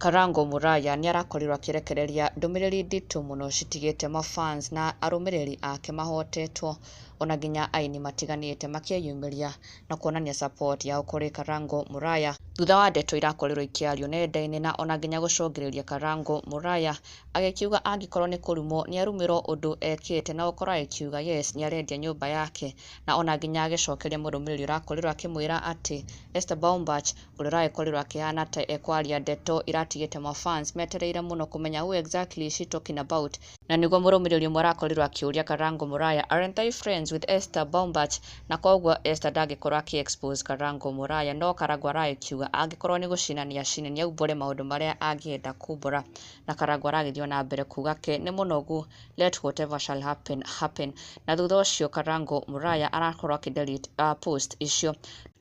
Karango Muraya nĩ arakorirwo akĩrekereria ndũmĩrĩri nditũ mũno citigĩte mafans na arũmĩrĩri ake mahotetwo, ona nginya aini matiganĩte makĩyumĩria na kuonania support yao kũrĩ Karango Muraya, thutha wa ndeto irakorirwo ikĩario nenda-inĩ na ona nginya gũcũngĩrĩria Karango Muraya agĩkiuga angĩkorwo nĩ kũrumwo nĩ arumĩrwo ũndũ ekĩte, na gũkorwo agĩkiuga yes, nĩ arendia nyũmba yake, na ona nginya agĩcokeria mũrũmĩrĩri ũrakorirwo akĩmwĩra atĩ Esther Baumbach, ũrĩa ũragĩkorirwo akĩhana ta ekwaria ndeto iratigĩte mafans metereire mũno kũmenya who exactly is she talking about. Na nĩguo mũrũmĩrĩri ũmwe arakorirwo akĩũria Karango Muraya, "Aren't they friends with Esther Baumbach?" Na koguo Esther ndangĩkorwo akĩ expose Karango Muraya, no Karango aragĩkiuga angĩkorwo nĩ gũcina nĩ acine, nĩ aumbũre maũndũ marĩa angĩenda kumbũra. Na Karango aragĩthiĩ na mbere kuga ke nĩ mũnogu, let whatever shall happen happen. Na thutha ũcio Karango Muraya arakorwo akĩ delete post icio,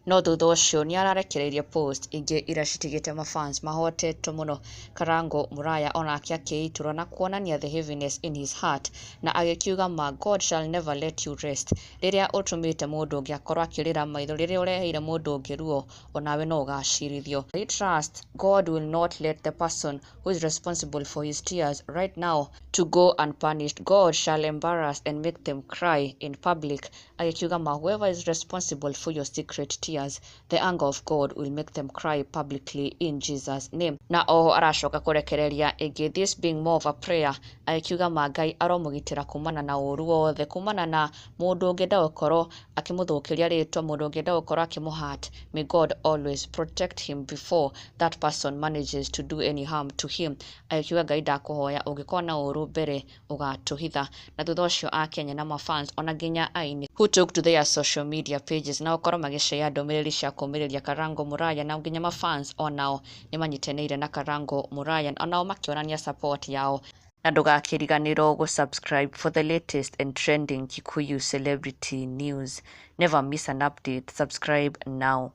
no thutha ũcio nĩ ararekereirie post ingĩ iria citigĩte mafans mahotetwo mũno. Karango Muraya onake akĩitũra na kuonania the heaviness in his heart, na agĩkiuga ma, "God shall never let you rest." Rĩrĩa ũtũmĩte mũndũ ũngĩ akorwo akĩrĩra maitho, rĩrĩa ũreheire mũndũ ũngĩ ruo, onawe no ũgacirithio. He trust God will not let the person who is responsible for his tears right now to go unpunished. God shall embarrass and make them cry in public. Agĩkiuga ma, whoever is responsible for your secret tears, the anger of God will make them cry publicly in Jesus' name. Na oho aracoka kũrekereria ĩngĩ, this being more of a prayer, agĩkiuga ma, Ngai aromũgitĩra kumana na ũru wothe, kumana na mũndũ ũngĩenda gũkorwo akĩmũthũkĩria rĩtwa, mũndũ ũngĩenda gũkorwo akĩmũ. May God always protect him before that person manages to do any harm to him. Agĩkiuga, "Ngai, ndakũhoya, ũngĩkorwo na ũru mbere ũgatũhitha." Na thutha ũcio akenya na mafans, ona nginya aini who took to their social media pages na gũkorwo magĩshare ndũmĩrĩri cia kũmĩrĩria Karango Muraya, na nginya mafans onao nĩ manyitanĩire na Karango Muraya, onao makĩonania support yao. Na ndũgakĩriganĩrwo gũ-subscribe for the latest and trending Kikuyu celebrity news. Never miss an update. Subscribe now.